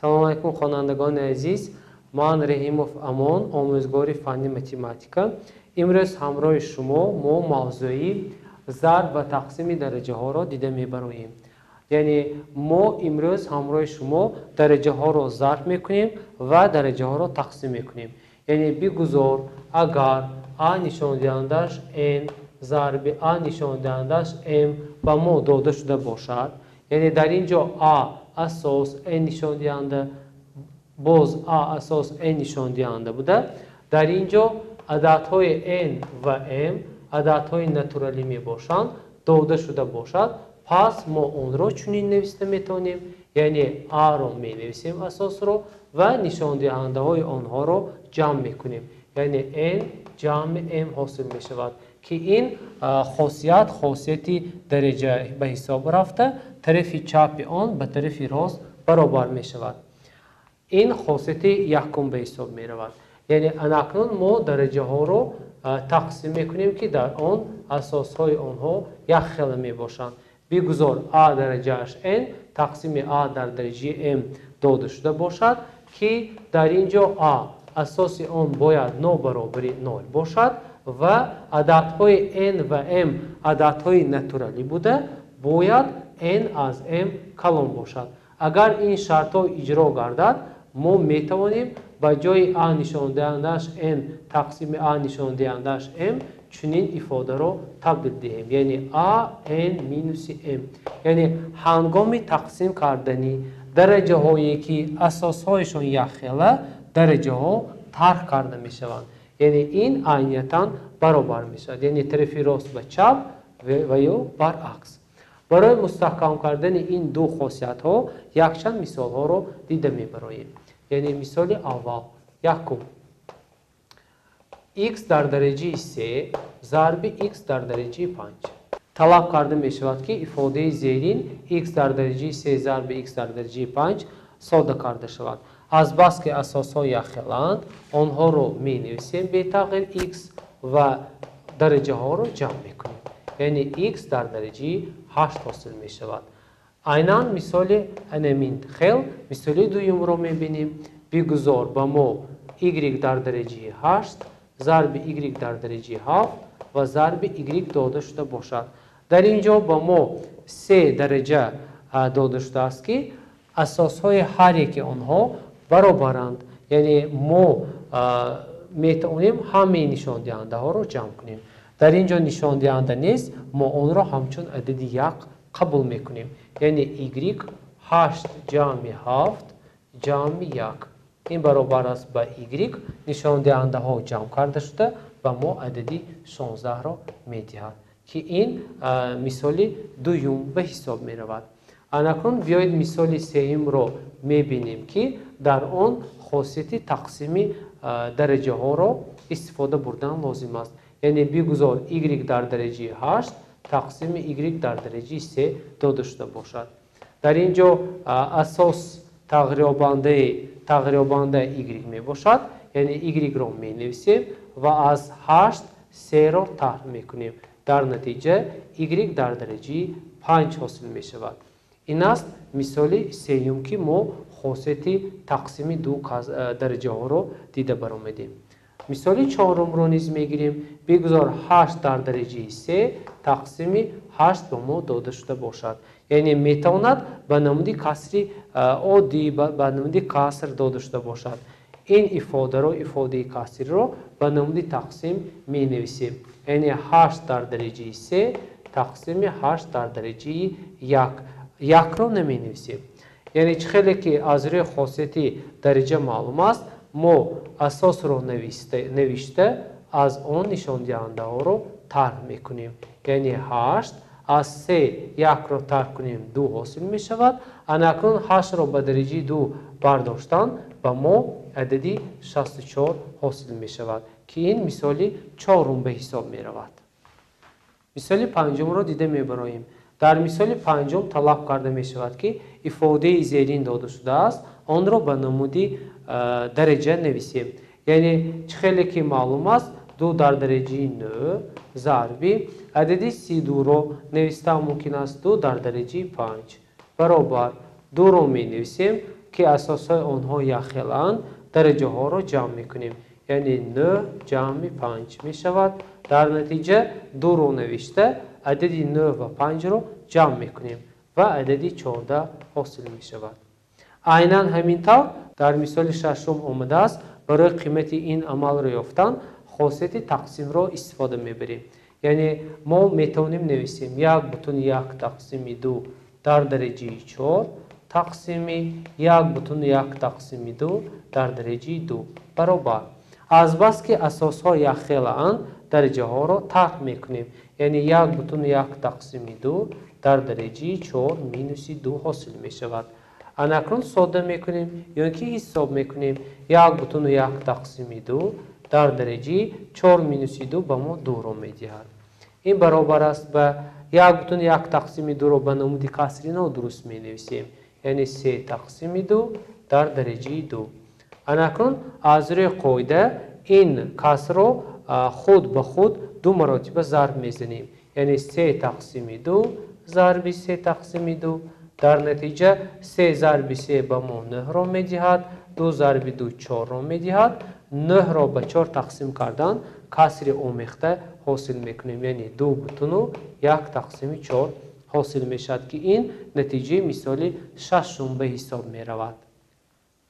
Салом алайкум, хонандагони азиз. Ман Раҳимов Амон, омӯзгори фанни математика. Имрӯз ҳамроҳи шумо мо мавзӯи зарб ва тақсими дараҷаҳоро дида мебароем. Яъне мо имрӯз ҳамроҳи шумо дараҷаҳоро зарб мекунем ва дараҷаҳоро тақсим мекунем. Яъне бигузор агар а нишондиҳандааш n зарби а нишондиҳандааш m ба мо дода шуда бошад, яъне дар ин ҷо а асос n нишондиҳанда, боз а асос n нишондиҳанда буда, дар ин ҷо ададҳои n ва m ададҳои натуралӣ мебошанд, дода шуда бошад, пас мо онро чунин нависта метавонем, яъне а-ро менависем асосро ва нишондиҳандаҳои онҳоро ҷамъ мекунем, яъне n ҷамъи m ҳосил мешавад, ки ин хосият хосияти дараҷа ба ҳисоб рафта, тарафи чапи он ба тарафи рост баробар мешавад. Ин хосияти якум ба ҳисоб меравад. Яъне анакнун мо дараҷаҳоро тақсим мекунем, ки дар он асосҳои онҳо якхела мебошанд. Бигузор а дараҷааш n тақсими а дар дараҷаи m дода шуда бошад, ки дар ин ҷо а асоси он бояд нобаробари 0 бошад ва ададҳои n ва m ададҳои натуралӣ буда, бояд n аз m калон бошад. Агар ин шартҳо иҷро гардад, мо метавонем ба ҷои а нишондиҳандааш n тақсими а нишондиҳандааш m чунин ифодаро табдил диҳем, яъне а n минуси m. Яъне ҳангоми тақсим кардани дараҷаҳое ки асосҳояшон якхела, дараҷаҳо тарҳ карда мешаванд. Яъне ин айниятан баробар мешавад, яъне тарафи рост ба чап ва ё баръакс. Барои мустаҳкам кардани ин ду хосиятҳо якчанд мисолҳоро дида мебароем. Яъне мисоли аввал, якум, x дар дараҷаи се зарби x дар дараҷаи панҷ. Талаб карда мешавад, ки ифодаи зерин x дар дараҷаи се зарби x дар дараҷаи панҷ сода карда шавад. Азбаски асосҳо якхелаанд, онҳоро менависем бетағйир x ва дараҷаҳоро ҷамъ мекунем. Яъне x дар дараҷаи 8 ҳосил мешавад. Айнан мисоли анамин хел, мисоли дуюмро мебинем. Бигузор ба мо y дар дараҷаи 8 зарби y дар дараҷаи 7 ва зарби y дода шуда бошад. Дар ин ҷо ба мо се дараҷа дода шудааст, ки асосҳои ҳар яки онҳо баробаранд. Яъне мо метавонем ҳамаи нишондиҳандаҳоро ҷамъ кунем. Дар ин ҷо нишондиҳанда нест, мо онро ҳамчун адади як қабул мекунем. Яъне y 8 ҷамъи 7 ҷамъи 1. Ин баробар аст ба y, нишондиҳандаҳо ҷамъ карда шуда ба мо адади 16-ро медиҳад, ки ин мисоли дуюм ба ҳисоб меравад. Анакнун биёед мисоли сеюмро мебинем, ки дар он хосияти тақсими дараҷаҳоро истифода бурдан лозим аст. Яъне бигузор y дар дараҷаи 8 тақсими y дар дараҷаи 3 дода шуда бошад. Дар ин ҷо асос тағйирёбанда y мебошад, яъне y-ро менависем ва аз 8 3-ро тарҳ мекунем. Дар натиҷа y дар дараҷаи 5 ҳосил мешавад. Ин аст мисоли сеюм, ки мо хосияти тақсими ду дараҷаҳоро дида баромадем. Мисоли чорумро низ мегирем. Бигузор 8 дар дараҷаи 3 тақсими 8 ба мо дода шуда бошад. Яъне метавонад ба намуди касри оддӣ, ба намуди каср дода шуда бошад. Ин ифодаро, ифодаи касриро ба намуди тақсим менависем. Яъне 8 дар дараҷаи 3 тақсими 8 дар дараҷаи 1. Якро наменависем. Яъне чӣ хеле ки аз рӯи хосияти дараҷа маълум аст, мо асосро навишта аз он нишондиҳандаҳоро тарҳ мекунем. Яъне 8 аз 3 1-ро тарҳ кунем, 2 ҳосил мешавад. Анакнун 8-ро ба дараҷаи 2 бардоштан ба мо адади 64 ҳосил мешавад, ки ин мисоли чорум ба ҳисоб меравад. Мисоли панҷумро дида мебароем. Дар мисоли панҷум талаб карда мешавад, ки ифодаи зерин дода шудааст, онро ба намуди дараҷа нависем. Яъне чӣ хеле ки маълум аст, 2 дар дараҷаи 9 зарби адади 32-ро навистан мумкин аст, 2 дар дараҷаи 5 баробар 2-ро менависем ки асосҳои онҳо якхелаанд, дараҷаҳоро ҷамъ мекунем. Яъне 9 ҷамъи 5 мешавад. Дар натиҷа 2-ро навишта адади 9 ва 5-ро ҷамъ мекунем ва адади 14 ҳосил мешавад. Айнан ҳамин тавр дар мисоли шашум омадааст, барои қимати ин амалро ёфтан хосияти тақсимро истифода мебарем. Яъне мо метавонем нависем 1,1 тақсими 2 дар дараҷаи 4 тақсими 1,1 тақсими 2 дар дараҷаи 2 баробар. Азбаски асосҳо якхелаанд, дараҷаҳоро тарҳ мекунем. Яъне 1,1 тақсими 2 дар дараҷаи 4 минуси 2 ҳосил мешавад. Анакнун сода мекунем ё ки ҳисоб мекунем. 1,1 тақсими 2 дар дараҷаи 4 минуси 2 ба мо 2-ро медиҳад. Ин баробар аст ба 1,1 тақсими 2-ро ба намуди касри нодуруст менависем. Яъне 3 тақсими 2 дар дараҷаи 2. Анакнун аз рӯи қоида ин касрро худ ба худ ду маротиба зарб мезанем. Яъне 3 тақсими 2 зарби 3 тақсими 2. Дар натиҷа 3 зарби 3 ба мо 9-ро медиҳад, 2 зарби 2 4-ро медиҳад. 9-ро ба 4 тақсим кардан касри омехта ҳосил мекунем. Яъне 2,1 тақсими 4 ҳосил мешавад, ки ин натиҷаи мисоли шашум ба ҳисоб меравад.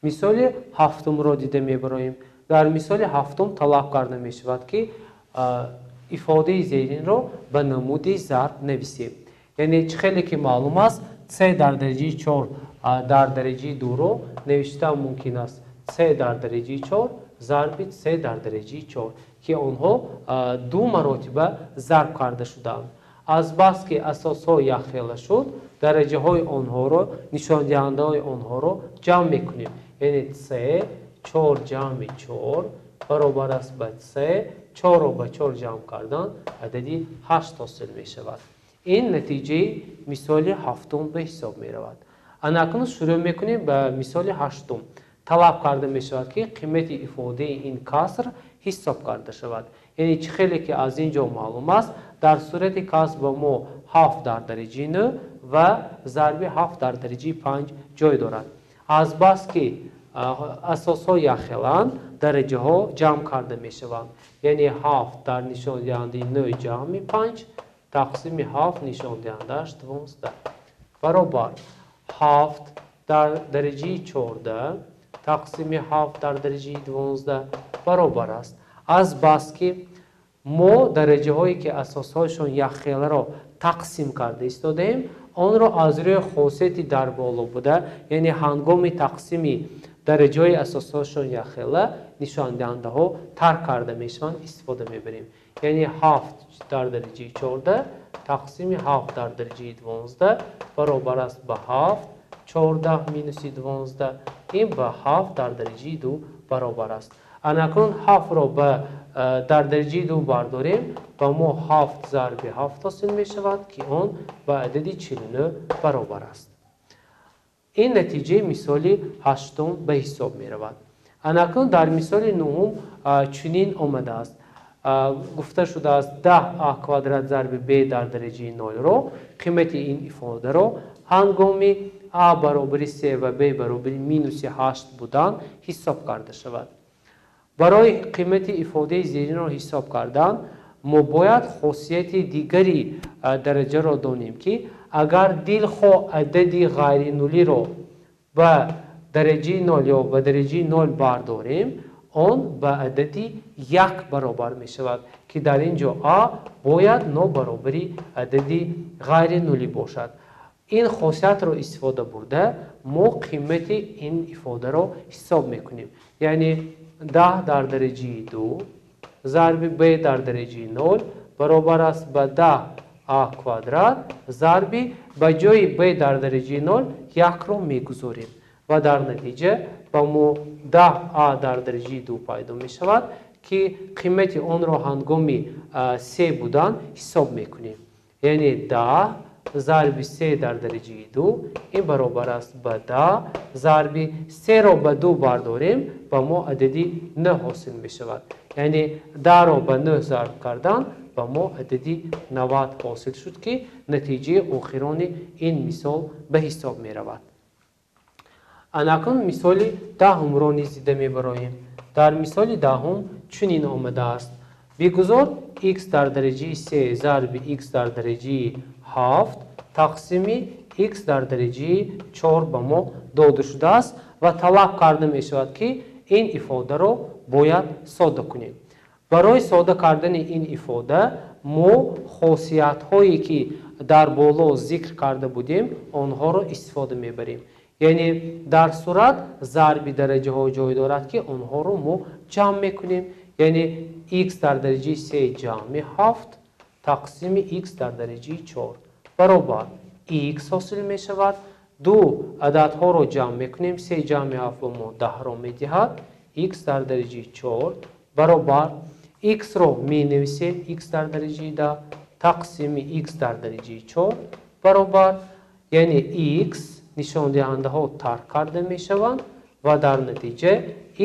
Мисоли ҳафтумро дида мебароем. Дар мисоли ҳафтум талаб карда мешавад, ки ифодаи зеринро ба намуди зарб нависем. Яъне чӣ хеле ки маълум аст, c дар дараҷаи 4 дар дараҷаи 2-ро навиштан мумкин аст. c дар дараҷаи 4 зарби c дар дараҷаи 4, ки онҳо ду маротиба зарб карда шудаанд. Азбаски асосҳо якхела шуд, дараҷаҳои онҳоро, нишондиҳандаҳои онҳоро ҷамъ мекунем. Яъне c 4 ҷамъи 4 баробар аст ба c 4-ро ба 4 ҷамъ кардан адади 8 ҳосил мешавад. Ин натиҷаи мисоли ҳафтум ба ҳисоб меравад. Анакнун шурӯъ мекунем ба мисоли ҳаштум. Талаб карда мешавад, ки қимати ифодаи ин каср ҳисоб карда шавад. Яъне чӣ хеле ки аз ин ҷо маълум аст, дар сурати каср ба мо 7 дар дараҷаи 9 ва зарби 7 дар дараҷаи 5 ҷой дорад. Азбаски асосҳо якхеланд, дараҷаҳо ҷамъ карда мешаванд. Яъне 7 дар нишондиҳандаи 9 ҷамъи 5 тақсими 7 нишондиҳандааш 12 баробар 7 дар дараҷаи 14 тақсими 7 дар дараҷаи 12 баробар аст. Азбаски мо дараҷаҳое ки асосҳояшон якхеларо тақсим карда истодаем, онро аз рӯи хосияти дар боло буда, яъне ҳангоми тақсими дараҷаҳои асосҳояшон якхела нишондиҳандаҳо тарк карда мешаванд, истифода мебарем. Яъне 7 дар дараҷаи 14 тақсими 7 дар дараҷаи 12 баробар аст ба 7 14 минуси 12, ин ба 7 дар дараҷаи 2 баробар аст. Анакнун 7-ро ба дар дараҷаи 2 бардорем, ба мо 7 зарби 7 ҳосил мешавад, ки он ба адади 49 баробар аст. Ин натиҷаи мисоли ҳаштум ба ҳисоб меравад. Анакнун дар мисоли нуҳум чунин омадааст. Гуфта шудааст 10а квадрат зарби б дар дараҷаи 0-ро, қимати ин ифодаро ҳангоми а баробари 3 ва б баробари минуси 8 будан ҳисоб карда шавад. Барои қимати ифодаи зеринро ҳисоб кардан мо бояд хосияти дигари дараҷаро донем, ки агар дилхоҳ адади ғайринулиро ба дараҷаи 0 ё ба дараҷаи 0 бардорем, он ба адади 1 баробар мешавад, ки дар ин ҷо а бояд нобаробари адади ғайринулӣ бошад. Ин хосиятро истифода бурда мо қимати ин ифодаро ҳисоб мекунем. Яъне 10 дар дараҷаи 2 зарби б дар дараҷаи 0 баробар аст ба 10 а квадрат зарби ба ҷои б дар дараҷаи 0 1-ро мегузорем ва дар натиҷа ба мо 10 а дар дараҷаи 2 пайдо мешавад, ки қимати онро ҳангоми 3 будан ҳисоб мекунем. Яъне 10 зарби 3 дар дараҷаи 2 ин баробар аст ба 10 зарби 3-ро ба 2 бардорем, ба мо адади 9 ҳосил мешавад. Яъне 10-ро ба 9 зарб кардан ба мо адади 90 ҳосил шуд, ки натиҷаи охирони ин мисол ба ҳисоб меравад. Анакун мисоли даҳумро низ дида мебароем. Дар мисоли даҳум чунин омадааст: бигузор x дар дараҷаи 3 зарби x дар дараҷаи 7 тақсими x дар дараҷаи 4 ба мо дода шудааст ва талаб карда мешавад, ки ин ифодаро бояд сода кунем. Барои сода кардани ин ифода мо хосиятҳое, ки дар боло зикр карда будем, онҳоро истифода мебарем. Яъне дар сурат зарби дараҷаҳо ҷой дорад, ки онҳоро мо ҷамъ мекунем. Яъне x дар дараҷаи 3 ҷамъи 7 тақсими x дар дараҷаи 4 баробар x ҳосил мешавад. Ду ададҳоро ҷамъ мекунем, 3 ҷамъи 7 ба мо 10-ро медиҳад. X дар дараҷаи 4 баробар x-ро менависем, x дар дараҷаи 10 тақсими x дар дараҷаи 4 баробар, яъне x нишондиҳандаҳо тарк карда мешаванд ва дар натиҷа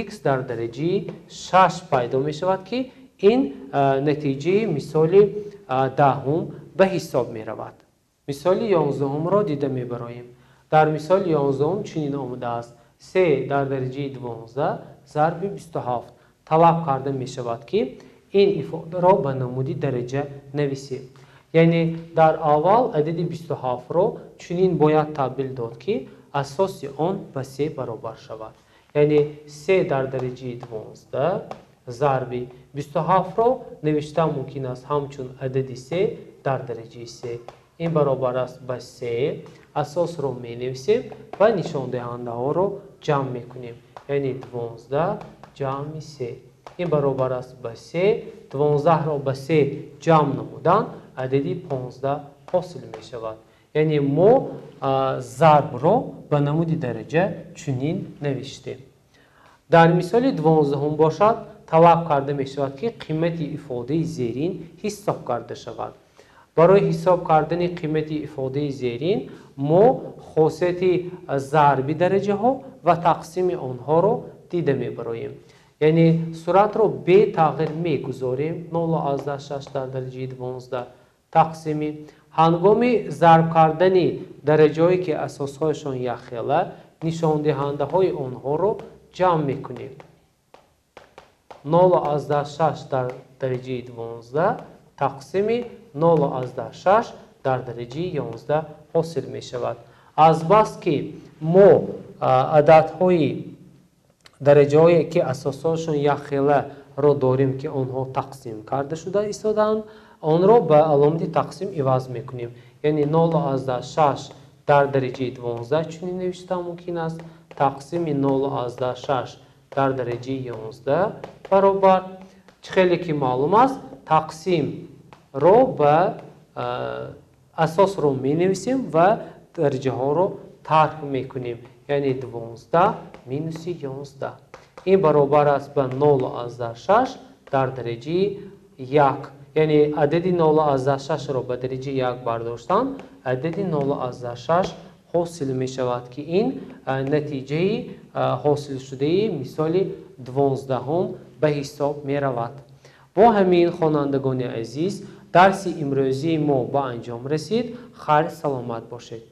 x дар дараҷаи 6 пайдо мешавад, ки ин натиҷаи мисоли даҳум ба ҳисоб меравад. Мисоли 11-ро дида мебароем. Дар мисоли 11 чунин омадааст: 3 дар дараҷаи 12 зарби 27. Талаб карда мешавад, ки ин ифодаро ба намуди дараҷа нависем. Яъне дар аввал адади 27-ро чунин бояд табдил дод, ки асоси он ба 3 баробар шавад. Яъне 3 дар дараҷаи 12 зарби 27-ро навишта мумкин аст ҳамчун адади 3 дар дараҷаи 3. Ин баробар аст ба 3. Асосро менависем ва нишондиҳандаҳоро ҷамъ мекунем. Яъне 12 ҷамъи 3. Ин баробар аст ба 3. 12-ро ба 3 ҷамъ намудан адади 15 ҳосил мешавад. Яъне мо зарбро ба намуди дараҷа чунин навиштем. Дар мисоли 12 бошад, талаб карда мешавад, ки қимати ифодаи зерин ҳисоб карда шавад. Барои ҳисоб кардани қимати ифодаи зерин мо хосияти зарби дараҷаҳо ва тақсими онҳоро дида мебароем. Яъне суратро бетағйир мегузорем, 0,6 дар дараҷаи 12 тақсими. Ҳангоми зарб кардани дараҷаҳое, ки асосҳояшон якхела, нишондиҳандаҳои онҳоро ҷамъ мекунем. 0,6 дар дараҷаи 12 тақсими 0,6 дар дараҷаи 11 ҳосил мешавад. Азбаски мо ададҳои дараҷаҳое, ки асосҳояшон якхеларо дорем, ки онҳо тақсим карда шуда истодаанд, онро ба аломати тақсим иваз мекунем. Яъне 0,6 дар дараҷаи 12 чунин навишта мумкин аст, тақсими 0,6 дар дараҷаи 11 баробар. Чӣ хеле ки маълум аст, тақсимро ба асосро менависем ва дараҷаҳоро тарк мекунем. Яъне 12 минуси 11. Ин баробар аст ба 0,6 дар дараҷаи 1. Яъне адади 0,6-ро ба дараҷаи 1 бардоштан, адади 0,6 ҳосил мешавад, ки ин натиҷаи ҳосилшудаи мисоли 12 ба ҳисоб меравад. Бо ҳамин, хонандагони азиз, дарси имрӯзии мо ба анҷом расид. Хайр, саломат бошед.